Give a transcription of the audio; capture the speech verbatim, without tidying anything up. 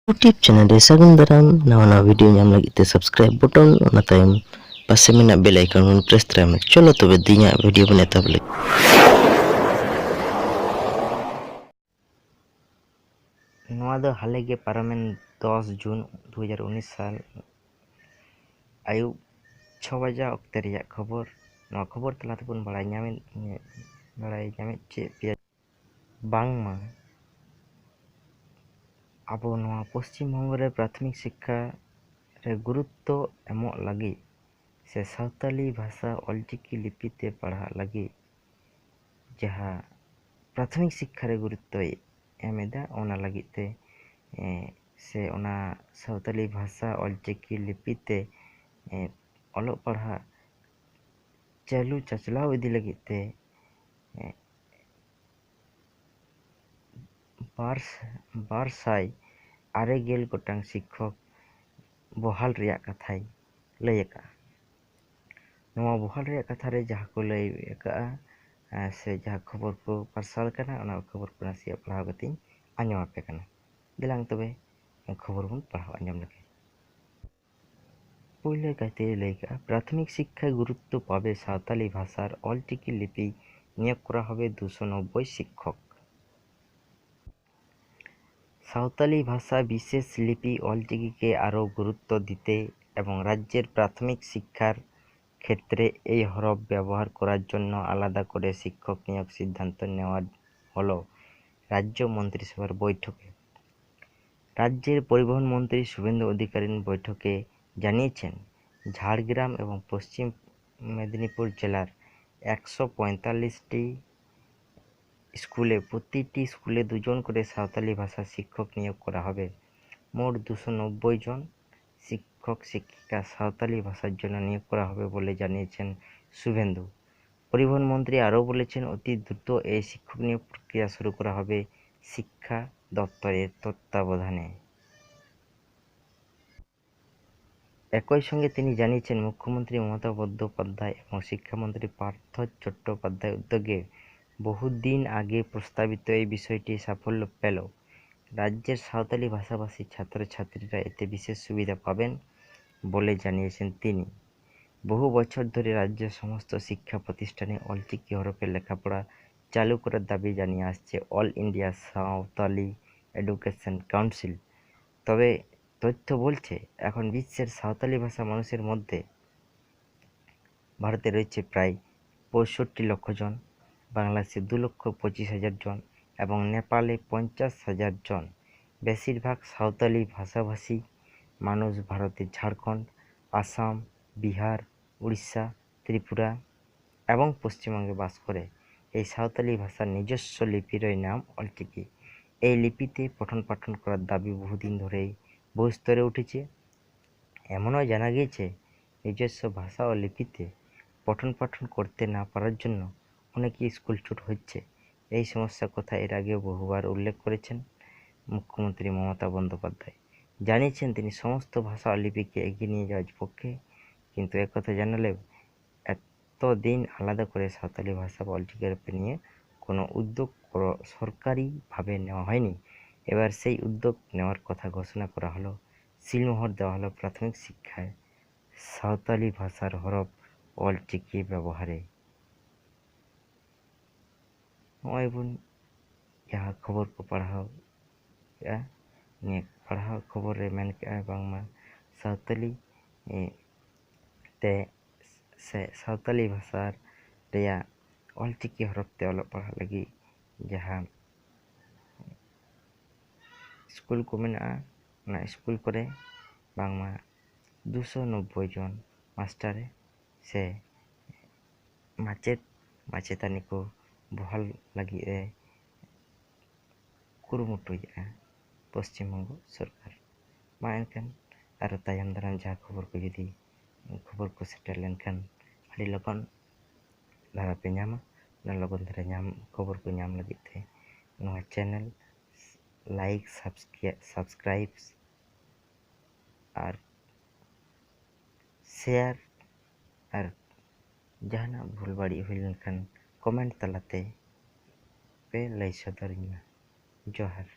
YouTube channel ᱨᱮ ᱥᱟᱹᱜᱩᱱ ᱫᱟᱨᱟᱢ᱾ ᱱᱟᱣᱟ ᱱᱟᱣᱟ video ᱧᱟᱢ ᱞᱟᱹᱜᱤᱫ ᱛᱮ subscribe button, ᱚᱱᱟ ᱛᱟᱭᱚᱢ ᱯᱟᱥᱮ ᱢᱮᱱᱟᱜ bell icon ᱵᱚᱱ press ᱛᱚᱨᱟᱭ ᱢᱟ᱾ ᱪᱚᱞᱚ ᱛᱚᱵᱮ ᱛᱮᱦᱮᱧᱟᱜ video ᱵᱚᱱ ᱮᱛᱚᱦᱚᱵ ᱞᱮᱜᱮ᱾ ᱱᱚᱣᱟ ᱫᱚ ᱦᱟᱞᱮ ᱜᱮ ᱯᱟᱨᱚᱢᱮᱱ ᱫᱚᱥ ᱡᱩᱱ ᱫᱩ ᱦᱟᱡᱟᱨ ᱩᱱᱤᱥ ᱥᱟᱞ ᱟᱹᱭᱩᱵ ᱪᱷᱚ ᱵᱟᱡᱟ ᱚᱠᱛᱮ ᱨᱮᱭᱟᱜ ᱠᱷᱚᱵᱚᱨ᱾ ᱱᱚᱣᱟ ᱠᱷᱚᱵᱚᱨ ᱛᱟᱞᱟ ᱛᱮᱵᱚᱱ ᱵᱟᱲᱟᱭ ᱧᱟᱢᱮᱫ, ᱵᱟᱲᱟᱭ ᱧᱟᱢᱮᱫ ᱪᱮᱫ ᱯᱮᱭᱟ ᱵᱟᱝᱢᱟ ᱟᱵᱚ ᱱᱚᱣᱟ ᱯᱚᱥᱪᱤᱢ ᱵᱚᱝᱜᱚ ᱨᱮ ᱯᱨᱟᱛᱷᱚᱢᱤᱠ ᱥᱤᱠᱠᱷᱟ ᱨᱮ ᱜᱩᱨᱩᱛᱛᱚ ᱮᱢᱚᱜ ᱞᱟᱹᱜᱤᱫ ᱥᱮ ᱥᱟᱶᱛᱟᱞᱤ ᱵᱷᱟᱥᱟ ᱚᱞᱪᱤᱠᱤ ᱞᱤᱯᱤ ᱛᱮ ᱯᱟᱲᱦᱟᱜ ᱞᱟᱹᱜᱤᱫ ᱡᱟᱦᱟᱸ ᱯᱨᱟᱛᱷᱚᱢᱤᱠ ᱥᱤᱠᱠᱷᱟ ᱨᱮ ᱜᱩᱨᱩᱛᱛᱚᱭ ᱮᱢ ᱮᱫᱟ, ᱚᱱᱟ ᱞᱟᱹᱜᱤᱫ ᱛᱮ, ᱮ, ᱥᱮ ᱚᱱᱟ ᱥᱟᱶᱛᱟᱞᱤ ᱵᱷᱟᱥᱟ ᱚᱞᱪᱤᱠᱤ ᱞᱤᱯᱤ ᱛᱮ, ᱮ, ᱚᱞᱚᱜ ᱯᱟᱲᱦᱟᱜ ᱪᱟᱹᱞᱩ ᱪᱟᱪᱞᱟᱣ ᱤᱫᱤ ᱞᱟᱹᱜᱤᱫ ᱛᱮ, ᱮ, ᱵᱟᱨ, ᱵᱟᱨ ᱥᱟᱭ ᱟᱨᱮ ᱜᱮᱞ ᱜᱚᱴᱟᱝ ᱥᱤᱠᱠᱷᱚᱠ ᱵᱚᱦᱟᱞ ᱨᱮᱭᱟᱜ ᱠᱟᱛᱷᱟᱭ ᱞᱟᱹᱭ ᱟᱠᱟᱫᱼᱟ᱾ ᱱᱚᱣᱟ ᱵᱚᱦᱟᱞ ᱨᱮᱭᱟᱜ ᱠᱟᱛᱷᱟ ᱨᱮ ᱡᱟᱦᱟᱸ ᱠᱚ ᱞᱟᱹᱭ ᱟᱠᱟᱫᱼᱟ, ᱮ, ᱥᱮ ᱡᱟᱦᱟᱸ ᱠᱷᱚᱵᱚᱨ ᱠᱚ ᱯᱟᱨᱥᱟᱞ ᱠᱟᱱᱟ, ᱚᱱᱟ ᱠᱷᱚᱵᱚᱨ ᱠᱚ ᱱᱟᱥᱮᱭᱟᱜ ᱯᱟᱲᱦᱟᱣ ᱠᱟᱛᱮᱧ ᱟᱸᱡᱚᱢ ᱟᱯᱮ ᱠᱟᱱᱟ᱾ ᱫᱮᱞᱟᱝ ᱛᱚᱵᱮ ᱠᱷᱚᱵᱚᱨ ᱵᱚᱱ ᱯᱟᱲᱦᱟᱣ ᱟᱸᱡᱚᱢ ᱞᱮᱜᱮ᱾ ᱯᱩᱭᱞᱟᱹ ᱠᱟᱭᱛᱮ ᱞᱟᱹᱭ ᱠᱟᱜᱼᱟ, ᱯᱨᱟᱛᱷᱚᱢᱤᱠ ᱥᱤᱠᱠᱷᱟ ᱜᱩᱨᱩᱛᱛᱚ পাবে সাঁওতালি ভাষার অল চিকি লিপি, নিয়োগ করা হবে দুশো নব্বই শিক্ষক। সাঁওতালি ভাষা বিশেষ লিপি অল চিকিকে আরও গুরুত্ব দিতে এবং রাজ্যের প্রাথমিক শিক্ষার ক্ষেত্রে এই হরফ ব্যবহার করার জন্য আলাদা করে শিক্ষক নিয়োগ সিদ্ধান্ত নেওয়া হলো রাজ্য মন্ত্রিসভার বৈঠকে। রাজ্যের পরিবহন মন্ত্রী শুভেন্দু অধিকারী বৈঠকে জানিয়েছেন, ঝাড়গ্রাম এবং পশ্চিম মেদিনীপুর জেলার একশো পঁয়তাল্লিশটি স্কুলে, প্রতিটি স্কুলে দুজন করে সাঁওতালি ভাষা শিক্ষক নিয়োগ করা হবে। মোট দুশো নব্বই জন শিক্ষক শিক্ষিকা সাঁওতালি ভাষার জন্য নিয়োগ করা হবে বলে জানিয়েছেন শুভেন্দু। পরিবহন মন্ত্রী আরও বলেছেন, অতি দ্রুত এই শিক্ষক নিয়োগ প্রক্রিয়া শুরু করা হবে শিক্ষা দপ্তরের তত্ত্বাবধানে। একই সঙ্গে তিনি জানিয়েছেন, মুখ্যমন্ত্রী মমতা বন্দ্যোপাধ্যায় এবং শিক্ষামন্ত্রী পার্থ চট্টোপাধ্যায় উদ্যোগে বহুদিন আগে প্রস্তাবিত এই বিষয়টি সাফল্য পেল। রাজ্যের সাঁওতালি ভাষাভাষী ছাত্রছাত্রীরা এতে বিশেষ সুবিধা পাবেন বলে জানিয়েছেন তিনি। বহু বছর ধরে রাজ্যের সমস্ত শিক্ষা প্রতিষ্ঠানে অলচিকি হরফে লেখাপড়া চালু করার দাবি জানিয়ে আসছে all India Santali education council. তবে তথ্য বলছে, এখন বিশ্বের সাঁওতালি ভাষা মানুষের মধ্যে ভারতে রয়েছে প্রায় পঁয়ষট্টি লক্ষ জন, বাংলাদেশে দু লক্ষ পঁচিশ হাজার জন এবং নেপালে পঞ্চাশ হাজার জন। বেশিরভাগ সাঁওতালি ভাষাভাষী মানুষ ভারতের ঝাড়খণ্ড, আসাম, বিহার, উড়িষ্যা, ত্রিপুরা এবং পশ্চিমবঙ্গে বাস করে। এই সাঁওতালি ভাষার নিজস্ব লিপিরই নাম অলচিকি। এই লিপিতে পঠন পাঠন করার দাবি বহুদিন ধরেই বহু স্তরে উঠেছে। এমনও জানা গিয়েছে, নিজস্ব ভাষা ও লিপিতে পঠন পাঠন করতে না পারার জন্য অনেকে স্কুলচ্যুত হচ্ছে। এই সমস্যার কথা এর আগেও বহুবার উল্লেখ করেছেন মুখ্যমন্ত্রী মমতা বন্দ্যোপাধ্যায়। জানিয়েছেন, তিনি সমস্ত ভাষা ও লিপিকে এগিয়ে নিয়ে যাওয়ার পক্ষে, কিন্তু একথা জানালেও এতদিন আলাদা করে সাঁওতালি ভাষা বা অলচিকি হরফ নিয়ে কোনো উদ্যোগ কর-, সরকারিভাবে নেওয়া হয়নি। এবার সেই উদ্যোগ নেওয়ার কথা ঘোষণা করা হলো। সিলমোহর দেওয়া হলো প্রাথমিক শিক্ষায় সাঁওতালি ভাষার হরফ অলচিকি ব্যবহারে। ᱱᱚᱜᱼᱚᱭ ᱵᱚᱱ ᱡᱟᱦᱟᱸ ᱠᱷᱚᱵᱚᱨ ᱠᱚ ᱯᱟᱲᱦᱟᱣ ᱠᱮᱜᱼᱟ, ᱱᱤᱭᱟᱹ ᱯᱟᱲᱦᱟᱣ ᱠᱷᱚᱵᱚᱨ ᱨᱮ ᱢᱮᱱ ᱠᱮᱜᱼᱟ ᱵᱟᱝᱢᱟ ᱥᱟᱶᱛᱟᱞᱤ, ᱮ, ᱛᱮ ᱥᱮ ᱥᱟᱶᱛᱟᱞᱤ ᱵᱷᱟᱥᱟ ᱨᱮᱭᱟᱜ ᱚᱞᱪᱤᱠᱤ ᱦᱚᱨᱚᱯ ᱛᱮ ᱚᱞᱚᱜ ᱯᱟᱲᱦᱟᱜ ᱞᱟᱹᱜᱤᱫ ᱡᱟᱦᱟᱸ ᱥᱠᱩᱞ ᱠᱚ ᱢᱮᱱᱟᱜᱼᱟ, ᱚᱱᱟ ᱥᱠᱩᱞ ᱠᱚᱨᱮ ᱵᱟᱝᱢᱟ ᱫᱩᱥᱚ ᱱᱚᱵᱵᱳᱭ ᱡᱚᱱ ᱢᱟᱥᱴᱟᱨᱮ ᱥᱮ ᱢᱟᱪᱮᱫ ᱢᱟᱪᱮᱛᱟᱹᱱᱤ ᱠᱚ ᱵᱚᱦᱟᱞ ᱞᱟᱹᱜᱤᱫ ᱮ ᱠᱩᱨᱩᱢᱩᱴᱩᱭᱮᱫᱼᱟ ᱯᱚᱥᱪᱤᱢ ᱵᱚᱝᱜᱚ ᱥᱚᱨᱠᱟᱨ᱾ ᱢᱟ ᱮᱱᱠᱷᱟᱱ ᱟᱨᱚ ᱛᱟᱭᱚᱢ ᱫᱟᱨᱟᱢ ᱡᱟᱦᱟᱸ ᱠᱷᱚᱵᱚᱨ ᱠᱚ ᱡᱩᱫᱤ ᱠᱷᱚᱵᱚᱨ ᱠᱚ ᱥᱮᱴᱮᱨ ᱞᱮᱱᱠᱷᱟᱱ ᱟᱹᱰᱤ ᱞᱚᱜᱚᱱ ᱫᱷᱟᱨᱟ ᱯᱮ ᱧᱟᱢᱟ᱾ ᱚᱱᱟ ᱞᱚᱜᱚᱱ ᱫᱷᱟᱨᱟ ᱧᱟᱢ, ᱠᱷᱚᱵᱚᱨ ᱠᱚ ᱧᱟᱢ ᱞᱟᱹᱜᱤᱫ ᱛᱮ ᱱᱚᱣᱟ ᱪᱮᱱᱮᱞ ᱞᱟᱭᱤᱠ, ᱥᱟᱵᱥᱠᱨᱟᱭᱤᱵᱽ ᱟᱨ ᱥᱮᱭᱟᱨ ᱟᱨ ᱡᱟᱦᱟᱱᱟᱜ ᱵᱷᱩᱞ ᱵᱟᱹᱲᱤᱡ ᱦᱩᱭ ᱞᱮᱱᱠᱷᱟᱱ ᱠᱚᱢᱮᱱᱴ ᱛᱟᱞᱟᱛᱮ ᱯᱮ ᱞᱟᱹᱭ ᱥᱚᱫᱚᱨᱟᱹᱧ ᱢᱟ᱾ ᱡᱚᱦᱟᱨ᱾